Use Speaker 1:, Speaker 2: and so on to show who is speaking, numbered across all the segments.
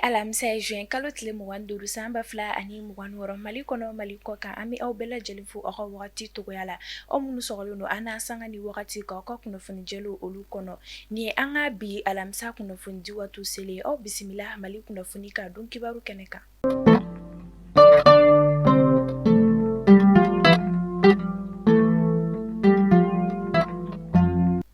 Speaker 1: alamisa ye juin kalo tile 25 san 2026 Mali kɔnɔ Mali kɔ kan an bɛ aw bɛɛ lajɛlen fo aw ka wagati cogoya la aw minnu sɔgɔlen don an na sanga ni wagati k'aw ka kunnafoni jɛlenw olu kɔnɔ nin ye an ka bi alamisa kunnafoni di waati selen aw bisimila Mali kunnafoni ka don kibaru kɛnɛ kan.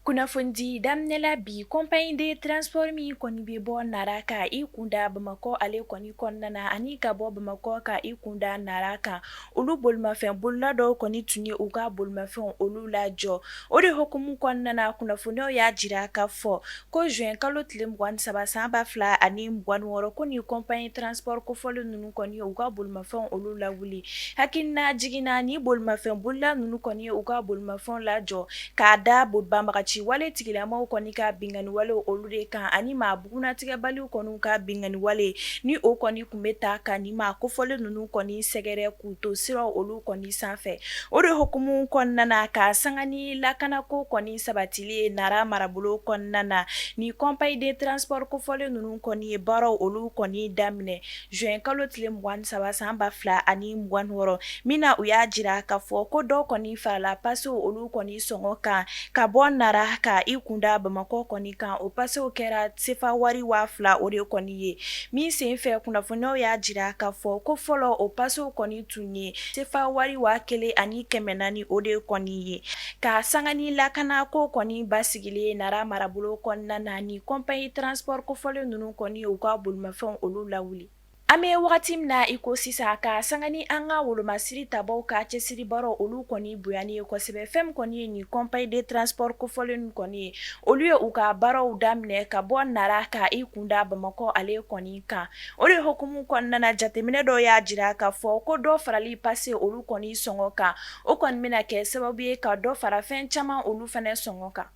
Speaker 1: Kunnafonidi daminɛ la bi compagnie de transport min kɔni bɛ bɔ Nara ka i kunda Bamakɔ ale kɔni kɔnɔna na ani ka bɔ Bamakɔ ka i kunda Nara kan olu bolimafɛn bolila dɔw kɔni tun ye u ka bolimafɛnw olu lajɔ o de hukumu kɔnɔna na kunnafoniyaw y'a jira k'a fɔ ko juin kalo tile 23 san 2026 ko ni compagnie transport kofɔlen ninnu kɔni ye u ka bolimafɛnw olu lawuli hakilina jiginna ni bolimafɛn bolila ninnu kɔni ye u ka bolimafɛnw lajɔ k'a da banbagaci wale tigilamaw kɔni ka binkanni wale olu de kan ani maa bugunnatigɛbaliw kɔni ka binkanni wale ni o kɔni tun bɛ taa ka ni maa kofɔlen ninnu kɔni sɛgɛrɛ k'u to siraw olu kɔni sanfɛ o de hukumu kɔnɔna na ka sanga ni lakanako kɔni sabatili ye Nara marabolo kɔnɔna na ni compagnie de transport kofɔlen ninnu kɔni ye baaraw olu kɔni daminɛ juin kalo tile 23 san 2026 min na u y'a jira k'a fɔ ko dɔ kɔni farala pasew olu kɔni sɔngɔ kan ka bɔ Nara ka i kunda Bamakɔ kɔni kan o pasew kɛra sefa wari 2000 o de kɔni ye min senfɛ kunnafoniyaw y'a jira k'a fɔ ko fɔlɔ o pasew kɔni tun ye sefa wari 1400 o de kɔni ye ka sanga ni lakanako kɔni basigilen Nara marabolo kɔnɔna na ni compagnie transport kofɔlen ninnu kɔni u ka bolimafɛnw olu lawuli. An bɛ wagati min na i ko sisan ka sanga ni an ka wolomasiri tabaw ka cɛsiri baaraw olu kɔni bonyani ye kosɛbɛ fɛn min kɔni ye nin compagnie de transport kofɔlen kɔni ye olu ye u ka baaraw daminɛ ka bɔ Nara ka i kunda Bamakɔ ale kɔni kan o de hukumu kɔnɔna na jateminɛ dɔw y'a jira k'a fɔ ko dɔ farali pase olu kɔni sɔngɔ kan o kɔni bɛna kɛ sababu ye ka dɔ fara fɛn caman olu fana sɔngɔ kan.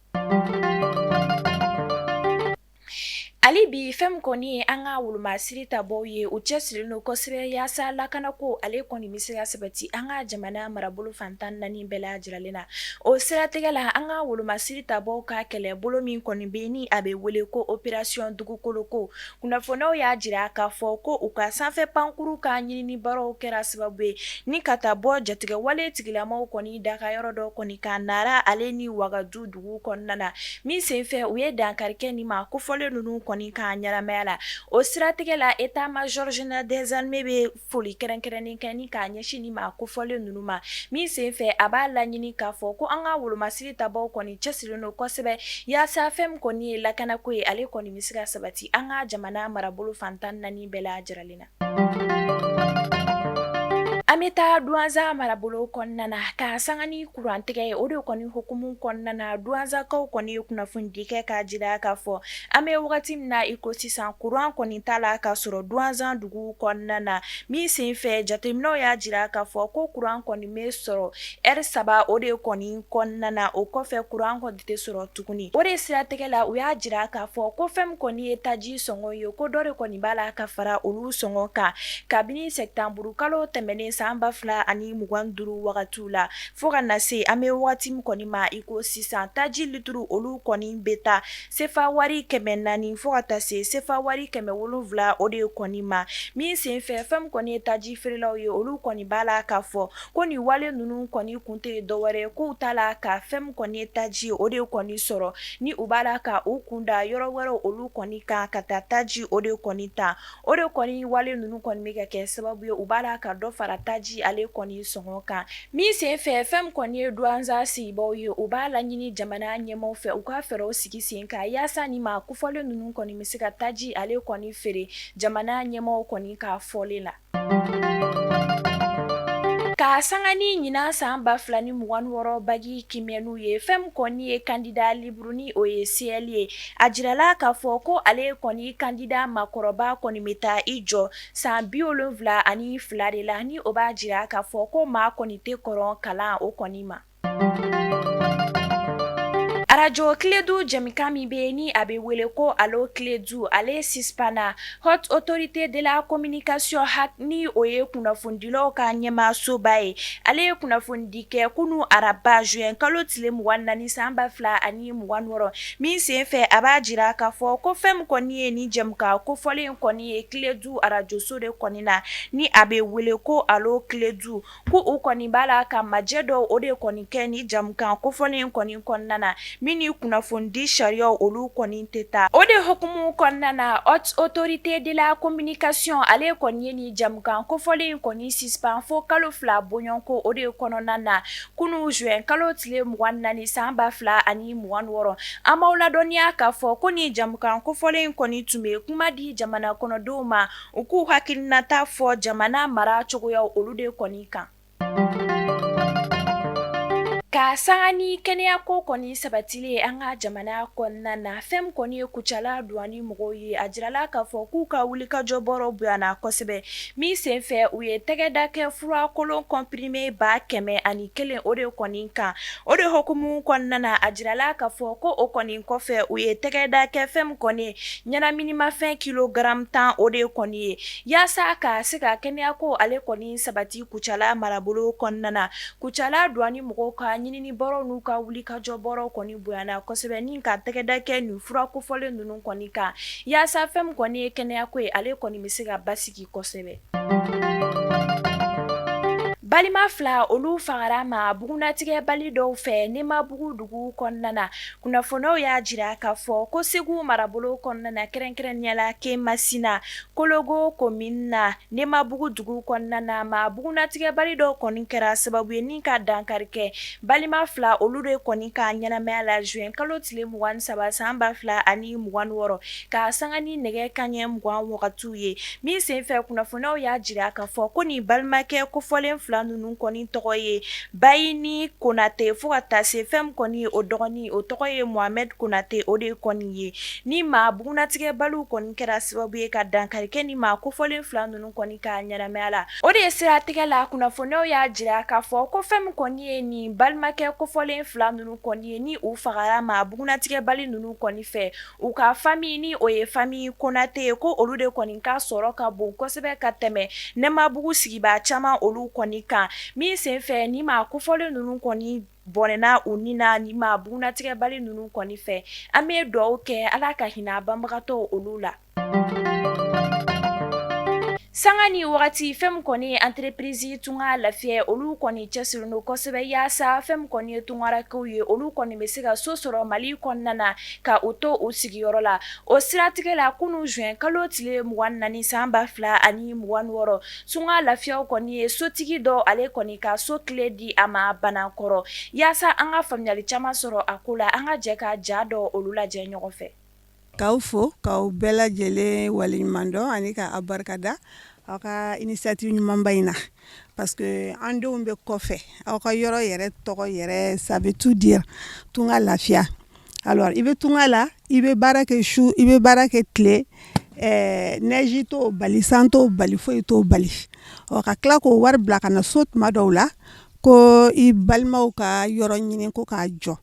Speaker 1: Hali bi fɛn min kɔni ye an ka wolomasiri tabaw ye u cɛsirilen don kosɛbɛ yaasa lakanako ale kɔni bɛ se ka sabati an ka jamana marabolo fan 14 bɛɛ lajɛlen na o siratigɛ la an ka wolomasiri tabaw ka kɛlɛbolo min kɔni bɛ ni a bɛ wele ko opération dugukolo ko kunnafoniyaw y'a jira k'a fɔ ko u ka sanfɛ pankuru ka ɲinini baaraw kɛra sababu ye ni ka taa bɔ jatigɛwale tigilamaw kɔni daga yɔrɔ dɔ kɔni kan Nara ale ni Wagadu dugu kɔnɔna na min senfɛ u ye dankari kɛ ni maa kofɔlen ninnu kɔni ka ɲɛnamaya la o siratigɛ la état-major général des armées bɛ foli kɛrɛnkɛrɛnnen kɛ ni k'a ɲɛsin ni maa kofɔlen ninnu ma min senfɛ a b'a laɲini k'a fɔ ko an ka wolomasiri tabaw kɔni cɛsirilen don kosɛbɛ yaasa fɛn min kɔni ye lakanako ye ale kɔni bɛ se ka sabati an ka jamana marabolo fan 14 bɛɛ lajɛlen na. An bɛ taa Duwanza marabolo kɔnɔna na ka sanga ni kurantigɛ ye o de kɔni hukumu kɔnɔna na Duwanzakaw kɔni ye kunnafonidi kɛ k'a jira k'a fɔ an bɛ wagati min na i ko sisan kuran kɔni t'a la ka sɔrɔ Duwanza dugu kɔnɔna na min senfɛ jateminɛw y'a jira k'a fɔ ko kuran kɔni bɛ sɔrɔ ɛri saba o de kɔni kɔnɔna na o kɔfɛ kuran kɔni tɛ sɔrɔ tuguni o de siratigɛ la u y'a jira k'a fɔ ko fɛn min kɔni ye taji sɔngɔ ye ko dɔ de kɔni b'a la ka fara olu sɔngɔ kan kabini sɛtanburukalo tɛmɛnen san 2025 wagatiw la fo ka na se an bɛ wagati min kɔni ma i ko sisan taji lituru olu kɔni bɛ taa sefa wari 400 fo ka taa se sefa wari 700 o de kɔni ma min senfɛ fɛn min kɔni ye taji feerelaw ye olu kɔni b'a la k'a fɔ ko nin wale ninnu kɔni kun tɛ dɔwɛrɛ k'u t'a la ka fɛn min kɔni ye taji o de kɔni sɔrɔ ni u b'a la ka u kunda yɔrɔ wɛrɛw olu kɔni kan ka taa taji o de kɔni ta o de kɔni wale ninnu kɔni bɛ ka kɛ sababu ye u b'a la ka dɔ fara taji ale kɔni sɔngɔ kan min senfɛ fɛn min kɔni ye Duwanza sigibaaw ye u b'a laɲini jamana ɲɛmaaw fɛ u ka fɛɛrɛw sigi sen kan yaasa ni maa kofɔlen ninnu kɔni bɛ se ka taji ale kɔni feere jamana ɲɛmaaw kɔni ka fɔlen la. Ka sanga ni ɲinan san 2026 baki kiimɛniw ye fɛn min kɔni ye candidat libre ni o ye CL ye a jirala k'a fɔ ko ale kɔni candidat maakɔrɔba kɔni bɛ taa i jɔ san 72 de la ni o b'a jira k'a fɔ ko maa kɔni tɛ kɔrɔ kalan o kɔni ma. Arajo Kledu jɛmukan min bɛ ni a bɛ wele ko Allo Kledu, ale suspend na. Haute Autorité de la Communication HAC, ni o ye kunnafonidilaw ka ɲɛmaasoba ye, ale ye kunnafonidi kɛ kunun araba juin kalo tile 24 san 2026 min senfɛ a b'a jira k'a fɔ ko fɛn min kɔni ye ni jɛmukan kofɔlen kɔni ye Kledu arajoso de kɔni na, ni a bɛ wele ko Allo Kledu, ko u kɔni b'a la ka majɛ dɔw o de kɔni kɛ ni jɛmukan kofɔlen kɔni kɔnɔna na, min ni kunnafonidi sariyaw olu kɔni tɛ taa. O de hukumu kɔnɔna na, Haute Autorité de la Communication ale kɔni ye ni jɛmukan kofɔlen kɔni suspend fo kalo 2 bɔɲɔgɔnko o de kɔnɔna na kunun juin kalo tile 24 san 2026. An b'aw ladɔnniya k'a fɔ ko ni jɛmukan kofɔlen kɔni tun bɛ kuma di jamana kɔnɔdenw ma, u k'u hakilinata fɔ jamana mara cogoyaw olu de kɔni kan. Ka sanga ni kɛnɛyako kɔni sabatili ye an ka jamana kɔnɔna na, fɛn min kɔni ye Kucala duwani mɔgɔw ye, a jirala k'a fɔ k'u ka wulikajɔ bɔrɔ bonyana kosɛbɛ, min senfɛ u ye tɛgɛda kɛ fura kolon comprimé 101 o de kɔni kan. O de hukumu kɔnɔna na, a jirala k'a fɔ ko o kɔni kɔfɛ u ye tɛgɛda kɛ fɛn min kɔni ye ɲɛnaminimafɛn kilogramme 10 o de kɔni ye, yaasa ka se ka kɛnɛyako ale kɔni sabati Kucala marabolo kɔnɔna na. Kucala duwani mɔgɔw ka ɲinini bɔrɔw n'u ka wulikajɔ bɔrɔw kɔni bonyana kosɛbɛ ni ka tɛgɛda kɛ nin fura kofɔlen ninnu kɔni kan, yaasa fɛn min kɔni ye kɛnɛyako ye, ale kɔni bɛ se ka basigi kosɛbɛ. Balima fila olu fagara maa bugunnatigɛbali dɔw fɛ Nemabugu dugu kɔnɔna na. Kunnafoniw y'a jira k'a fɔ ko Segu marabolo kɔnɔna na, kɛrɛnkɛrɛnnenya la Kemasina Kologo komini na, Nemabugu dugu kɔnɔna na, maa bugunnatigɛbali dɔw kɔni kɛra sababu ye ni ka dankari kɛ balima fila olu de kɔni ka ɲɛnamaya la juin kalo tile 23 san 2026, ka sanga ni nɛgɛ kanɲɛ 20 wagatiw ye. Min senfɛ kunnafoniw y'a jira k'a fɔ ko nin balimakɛ kofɔlen fila ninnu kɔni tɔgɔ ye Bayini Konate, fo ka taa se fɛn min kɔni o dɔgɔnin, o tɔgɔ ye Mohamed Konate o de kɔni ye. Ni maa bugunnatigɛbaliw kɔni kɛra sababu ye ka dankari kɛ ni maa kofɔlen fila ninnu kɔni ka ɲɛnamaya la. O de siratigɛ la, kunnafoniw y'a jira k'a fɔ ko fɛn min kɔni ye nin balimakɛ kofɔlen fila ninnu kɔni ye, ni u fagara maa bugunnatigɛbali ninnu kɔni fɛ, u ka famille, ni o ye famille Konate ye, ko olu de kɔni ka sɔrɔ ka bon kosɛbɛ ka tɛmɛ Nemabugu sigibaa caman olu kɔni kan. Min senfɛ ni maa kofɔlen ninnu kɔni bɔnɛna u ni na ni maa bugunnatigɛbali ninnu kɔni fɛ, an bɛ dugawu kɛ Ala ka hinɛ banbagatɔw olu la. Sanga ni wagati, fɛn min kɔni ye entreprise Tunga Lafiya, olu kɔni cɛsirilen don kosɛbɛ yaasa fɛn min kɔni ye tungarankew ye, olu kɔni bɛ se ka so sɔrɔ Mali kɔnɔna na ka u to u sigiyɔrɔ la. O siratigɛ la, kunun juin kalo tile 24 san 2026, Tunga Lafiyaw kɔni ye sotigi dɔ ale kɔni ka so clé di a ma Banakɔrɔ. Yaasa an ka faamuyali caman sɔrɔ a ko la, an ka jɛ ka ja dɔ olu lajɛ ɲɔgɔn fɛ.
Speaker 2: K'aw fo, k'aw bɛɛ lajɛlen waleɲumandɔn ani ka aw barikada aw ka initiative ɲumanba in na, parce que an denw bɛ kɔfɛ. Aw ka yɔrɔ yɛrɛ tɔgɔ yɛrɛ, ça veut tout dire, Tunga Lafiya. Alors i bɛ tunga la, i bɛ baara kɛ su, i bɛ baara kɛ tile, neige t'o bali, san t'o bali, foyi t'o bali. Ɔ ka tila k'o wari bila ka na so tuma dɔw la ko i balimaw ka yɔrɔ ɲini ko k'a jɔ.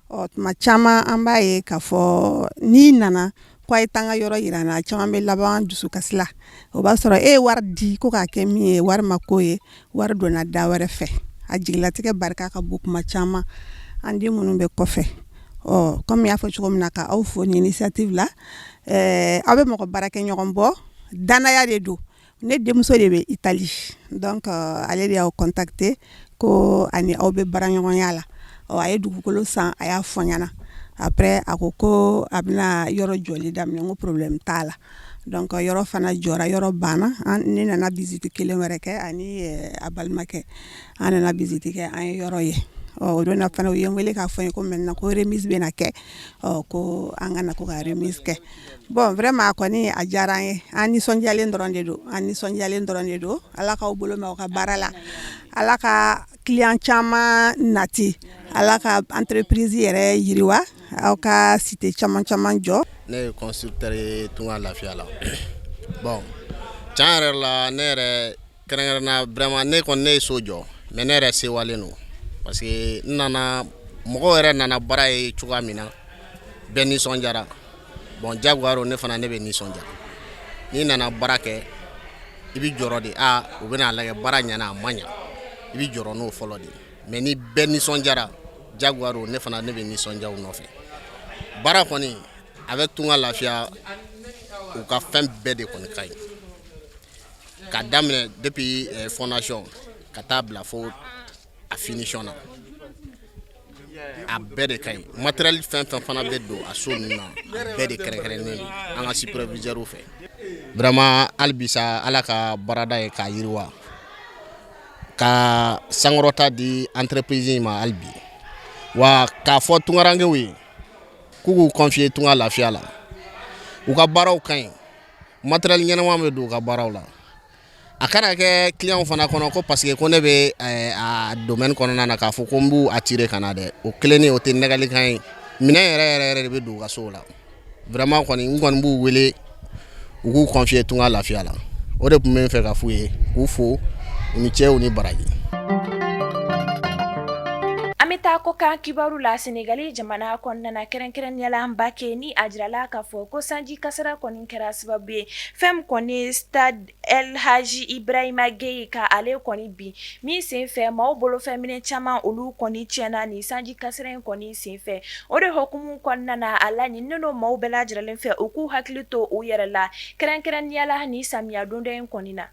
Speaker 2: Ɔ tuma caman an b'a ye k'a fɔ n'i nana ko a ye taa n ka yɔrɔ yira n na, caman bɛ laban dusukasi la. O b'a sɔrɔ e ye wari di ko k'a kɛ min ye, wari ma k'o ye, wari donna da wɛrɛ fɛ. A jigilatigɛ barika ka bon kuma caman an den minnu bɛ kɔfɛ. Ɔ comme y'a fɔ cogo min na, ka aw fo nin initiative la, aw bɛ mɔgɔ baarakɛ ɲɔgɔn bɔ, danaya de don. Ne denmuso de bɛ Italie, donc ale de y'aw contacter ko ani aw bɛ baaraɲɔgɔnya la. Ɔ a ye dugukolo san, a y'a fɔ n ɲɛna. Après a ko ko a bɛna yɔrɔ jɔli daminɛ. N ko problème t'a la. Donc yɔrɔ fana jɔra, yɔrɔ banna. Ne nana visite kelen wɛrɛ kɛ ani a balimakɛ. An nana visite kɛ, an ye yɔrɔ ye. Ɔ o don na fana, u ye n wele k'a fɔ n ye ko maintenant ko remise bɛna kɛ. Ɔ ko an ka na ko ka remise kɛ. Bon, vraiment a kɔni a diyara an ye, an nisɔndiyalen dɔrɔn de don, an nisɔndiyalen dɔrɔn de don. Ala k'aw bolo mɛn aw ka baara la, Ala ka client caman nati, Ala ka entreprise yɛrɛ yiriwa, aw ka cité caman caman jɔ.
Speaker 3: Ne ye constructeur ye Tunga Lafiya la. Bon, tiɲɛ yɛrɛ la, ne yɛrɛ kɛrɛnkɛrɛnna, vraiment ne kɔni ne ye so jɔ, mais ne yɛrɛ sewalen don parce que n nana Mɔgɔw yɛrɛ nana baara ye cogoya min na, bɛɛ nisɔndiyara. Bon, jagoya ne fana, ne bɛ nisɔndiya. N'i nana baara kɛ, i bɛ jɔrɔ de. Aa, u bɛna lajɛ, baara ɲɛna, a ma ɲɛ, i bɛ jɔrɔ n'o fɔlɔ de. Mais ni bɛɛ nisɔndiyara, jagoya don, ne fana, ne bɛ nisɔndiya u nɔfɛ. Baara kɔni, a bɛ Tunga Lafiya, u ka fɛn bɛɛ de kɔni ka ɲi, ka daminɛ depuis fondation ka taa bila fo a finition na, a bɛɛ de ka ɲi. Matériel fɛn fɛn fana bɛ don a so ninnu na, a bɛɛ de kɛrɛnkɛrɛnnen don an ka superviseur fɛ. Vraiment, hali bisa, Ala ka baarada ye k'a yiriwa, ka sankɔrɔta di entreprise in ma hali bi. Wa k'a fɔ tunkarankew ye k'u k'u confier Tunga Lafiya la, u ka baaraw ka ɲi, matériel ɲɛnama bɛ don u ka baaraw la. A kana kɛ client fana kɔnɔ ko parce que ko ne bɛ a domaine kɔnɔna na, k'a fɔ ko n b'u attirer ka na dɛ. O kelen, o tɛ nɛgɛlikan ye. Minɛn yɛrɛ yɛrɛ yɛrɛ de bɛ don u ka sow la. Vraiment kɔni, n kɔni b'u wele u k'u confier Tunga Lafiya la. O de tun bɛ n fɛ ka f'u ye, k'u fo, u ni cɛ, u ni baraji.
Speaker 1: An bɛ taa kɔkan kibaru la. Senegali jamana kɔnɔna na, kɛrɛnkɛrɛnnenya la Mbake, ni a jirala k'a fɔ ko sanji kasara kɔni kɛra sababu ye, fɛn min kɔni ye stade El Hadji Ibrahima Gueye ka ale kɔni bin, min senfɛ maaw bolofɛnminɛ caman olu kɔni tiɲɛna nin sanji kasara in kɔni senfɛ. O de hukumu kɔnɔna na, a laɲininen don maaw bɛɛ lajɛlen fɛ u k'u hakili to u yɛrɛ la, kɛrɛnkɛrɛnnenya la nin samiya donda in kɔni na.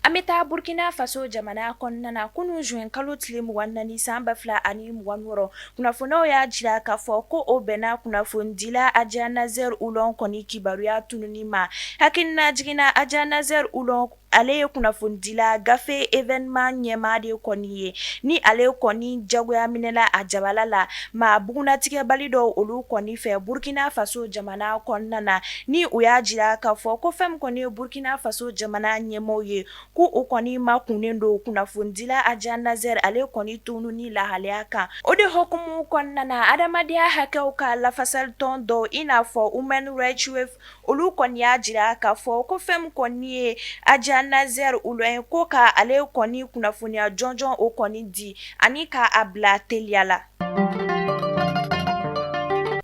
Speaker 1: An bɛ taa Burkina Faso jamana kɔnɔna na. Kunun juin kalo tile 24 san 2026, kunnafoniyaw y'a jira k'a fɔ ko o bɛnna kunnafonidila Adja Nazer Oulon kɔni kibaruya tununni ma. Hakililajigin na, Adja Nazer Oulon, ale ye kunnafonidila gafe Événement ɲɛmaa de kɔni ye, ni ale kɔni jagoya minɛla a jabala la maa bugunnatigɛbali dɔw olu kɔni fɛ Burkina Faso jamana kɔnɔna na. Ni u y'a jira k'a fɔ ko fɛn min kɔni ye Burkina Faso jamana ɲɛmaaw ye, ko u kɔni makunnen don kunnafonidila Adja Nazer ale kɔni tununni lahalaya kan. O de hukumu kɔnɔna na, adamadenya hakɛw ka lafasalitɔn dɔw, i n'a fɔ Human Rights Watch, olu kɔni y'a jira k'a fɔ ko fɛn min kɔni ye Adja Nazer Oulon ye, ko ka ale kɔni kunnafoniya jɔnjɔn o kɔni di ani k'a bila teliya la.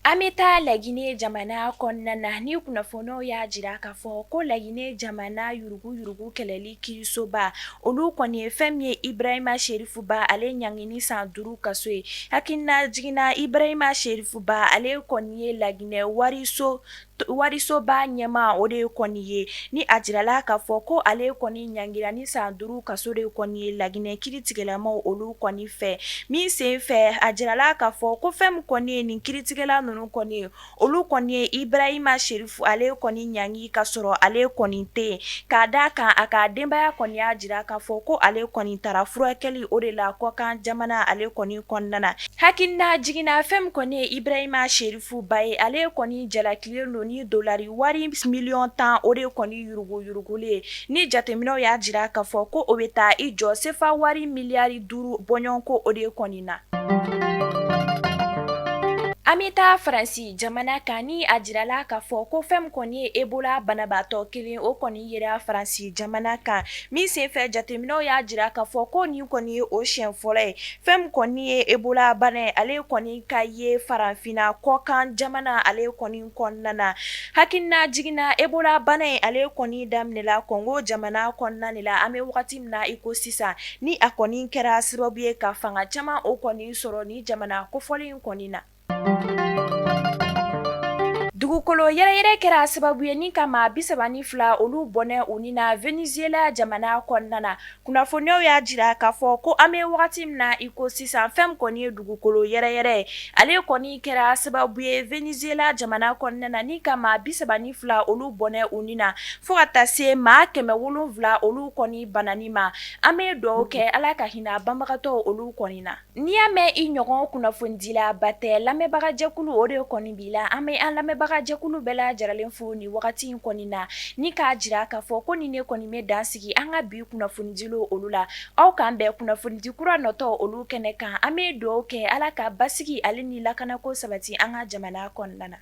Speaker 1: An bɛ taa Laginɛ jamana kɔnɔna na, ni kunnafoniw y'a jira k'a fɔ ko Laginɛ jamana yuruguyurugu kɛlɛli kiirisoba olu kɔni ye fɛn min ye Ibrahima Sherifu Ba ale ɲangi ni san 5 kaso ye. Hakililajigin na, Ibrahima Sherifu Ba ale kɔni ye Laginɛ warisoba ɲɛmaa o de kɔni ye, ni a jirala k'a fɔ ko ale kɔni ɲangira ni san 5 kaso de kɔni ye Laginɛ kiiritigɛlamaw olu kɔni fɛ. Min sen fɛ, a jirala k'a fɔ ko fɛn min kɔni ye nin kiiritigɛla ninnu kɔni ye, olu kɔni ye Ibrahima Sherifu ale kɔni ɲangi ka sɔrɔ ale kɔni tɛ yen, k'a d'a kan a ka denbaya kɔni y'a jira k'a fɔ ko ale kɔni taara furakɛli o de la kɔkan jamana ale kɔni kɔnɔna na. Hakililajigin na, fɛn min kɔni ye Ibrahima Sherifu Ba ye, ale kɔni jalakilen don ni dolari wari miliyɔn 10 o de kɔni yuruguyurugulen ye, ni jateminɛw y'a jira k'a fɔ ko o bɛ taa i jɔ sefa wari miliyari 5 bɔɲɔgɔnko o de kɔni na. An bɛ taa Faransi jamana kan, ni a jirala k'a fɔ ko fɛn min kɔni ye Ebola banabaatɔ kelen o kɔni yera Faransi jamana kan, min senfɛ jateminɛw y'a jira k'a fɔ ko nin kɔni ye o siɲɛ fɔlɔ ye fɛn min kɔni ye Ebola bana ye, ale kɔni ka ye farafinna kɔkan jamana ale kɔni kɔnɔna na. Hakililajigin na, Ebola bana in ale kɔni daminɛla Kɔngo jamana kɔnɔna de la an bɛ wagati min na i ko sisan, ni a kɔni kɛra sababu ye ka fanga caman o kɔni sɔrɔ ni jamana kofɔlen in kɔni na. Dugukolo yɛrɛyɛrɛ kɛra sababu ye ni ka maa 32 olu bɔnɛ u ni na Venezuela jamana kɔnɔna na. Kunnafoniyaw y'a jira k'a fɔ ko an bɛ wagati min na i ko sisan, fɛn min kɔni ye dugukolo yɛrɛyɛrɛ ye, ale kɔni kɛra sababu ye Venezuela jamana kɔnɔna na ni ka maa 32 olu bɔnɛ u ni na, fo ka taa se maa 700 olu kɔni banani ma. An bɛ dugawu kɛ Ala ka hinɛ banbagatɔw olu kɔni na. N'i y'a mɛn i ɲɔgɔn kunnafonidilaba tɛ, lamɛnbagajɛkulu o de kɔni b'i la. An bɛ an lamɛnbagajɛkulu bɛɛ lajɛlen fo nin wagati in kɔni na, ni k'a jira k'a fɔ ko nin ne kɔni bɛ dan sigi an ka bi kunnafonidilaw olu la. Aw k'an bɛn kunnafonidi kura nɔtɔ olu kɛnɛ kan. An bɛ dugawu kɛ Ala ka basigi ale ni lakanako sabati an ka jamana kɔnɔna na.